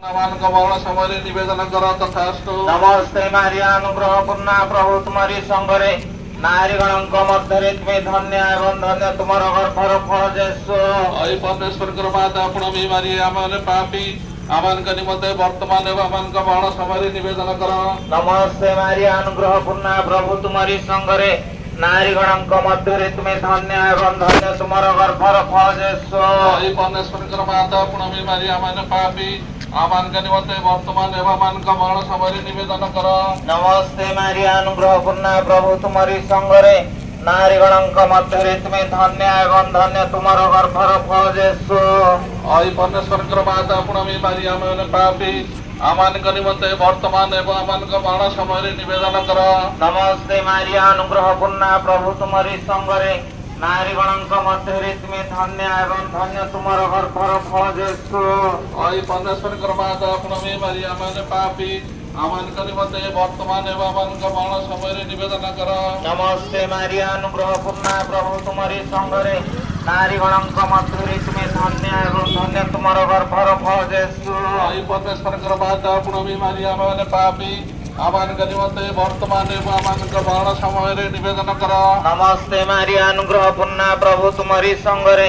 ଆମମାନଙ୍କ ମରଣ ସମୟରେ ନିବେଦନ କର। ତଥାସ୍ତୁ। ନମସ୍ତେ ମାରିଆ, ଅନୁଗ୍ରହ ପୂର୍ଣ୍ଣା, ପ୍ରଭୁ ତୁମରି ସଙ୍ଗରେ, ନାରୀଗଣଙ୍କ ମଧ୍ୟରେ ତୁମେ ଧନ୍ୟ ଏବଂ ଧନ୍ୟ ତୁମର ଗର୍ଭର ଫଳ ଯୀଶୁ। ହେ ପରମେଶ୍ୱରଙ୍କର ମାତା ପୁଣ୍ୟମୟୀ ମାରିଆ, ଆମମାନେ ପାପୀ, ଆମମାନଙ୍କ ନିମନ୍ତେ ବର୍ତ୍ତମାନ ଏବଂ ଆମମାନଙ୍କ ମରଣ ସମୟରେ ନିବେଦନ କର। ନମସ୍ତେ ମାରିଆ, ଅନୁଗ୍ରହ ପୂର୍ଣ୍ଣା, ପ୍ରଭୁ ତୁମରି ସଙ୍ଗରେ, ନାରୀଗଣଙ୍କ ମଧ୍ୟରେ ତୁମେ ଧନ୍ୟ ଏବଂ ଧନ୍ୟ ତୁମର ଗର୍ଭର ଫଳ ଯୀଶୁ। ହେ ପରମେଶ୍ୱରଙ୍କର ମାତା ପୁଣ୍ୟମୟୀ ମାରିଆ, ଆମମାନେ ପାପୀ, ଆମମାନଙ୍କ ନିମନ୍ତେ ବର୍ତ୍ତମାନ ଏବଂ ଆମମାନଙ୍କ ମରଣ ସମୟରେ ନିବେଦନ କର। ନମସ୍ତେ ମାରିଆ, ଅନୁଗ୍ରହ ପୂର୍ଣ୍ଣା, ପ୍ରଭୁ ତୁମରି ସଙ୍ଗରେ, ନାରୀଗଣଙ୍କ ମଧ୍ୟରେ ତୁମେ ଧନ୍ୟ ଏବଂ ଧନ୍ୟ ତୁମର ଗର୍ଭର ଫଳ ଯୀଶୁ। ହେ ପରମେଶ୍ୱରଙ୍କର ମାତା ପୁଣ୍ୟମୟୀ ମାରିଆ, ଆମମାନେ ପାପୀ, ଆମମାନଙ୍କ ନିମନ୍ତେ ବର୍ତ୍ତମାନ ଏବଂ ଆମମାନଙ୍କ ମରଣ ସମୟରେ ନିବେଦନ କର। ନମସ୍ତେ ମାରିଆ, ଅନୁଗ୍ରହ ପୂର୍ଣ୍ଣା, ପ୍ରଭୁ ତୁମରି ସଙ୍ଗରେ, ନାରୀଗଣଙ୍କ ମଧ୍ୟରେ ତୁମେ ଧନ୍ୟ ଏବଂ ଧନ୍ୟ ତୁମର ଗର୍ଭର ଫଳ ଯୀଶୁ। ହେ ପରମେଶ୍ୱରଙ୍କର ମାତା ପୁଣ୍ୟମୟୀ ମାରିଆ, ଆମମାନେ ପାପୀ, ଆମମାନଙ୍କ ନିମନ୍ତେ ବର୍ତ୍ତମାନ ଏବଂ ଆମମାନଙ୍କ ମରଣ ସମୟରେ ନିବେଦନ କର। ନମସ୍ତେ ମାରିଆ, ଅନୁଗ୍ରହ ପୂର୍ଣ୍ଣା, ପ୍ରଭୁ ତୁମରି ସଙ୍ଗରେ, ନାରୀଗଣଙ୍କ ମଧ୍ୟରେ ତୁମେ ଧନ୍ୟ ଏବଂ ଧନ୍ୟ ତୁମର ଗର୍ଭର ଫଳ ଯୀଶୁ। ହେ ପରମେଶ୍ୱରଙ୍କର ମାତା ପୁଣ୍ୟମୟୀ ମାରିଆ, ଆମମାନେ ପାପୀ, ଆମମାନଙ୍କ ନିମନ୍ତେ ବର୍ତ୍ତମାନ ଏବଂ ଆମମାନଙ୍କ ମରଣ ସମୟରେ ନିବେଦନ କର। ନମସ୍ତେ ମାରିଆ, ଅନୁଗ୍ରହ ପୂର୍ଣ୍ଣା, ପ୍ରଭୁ ତୁମରି ସଙ୍ଗରେ,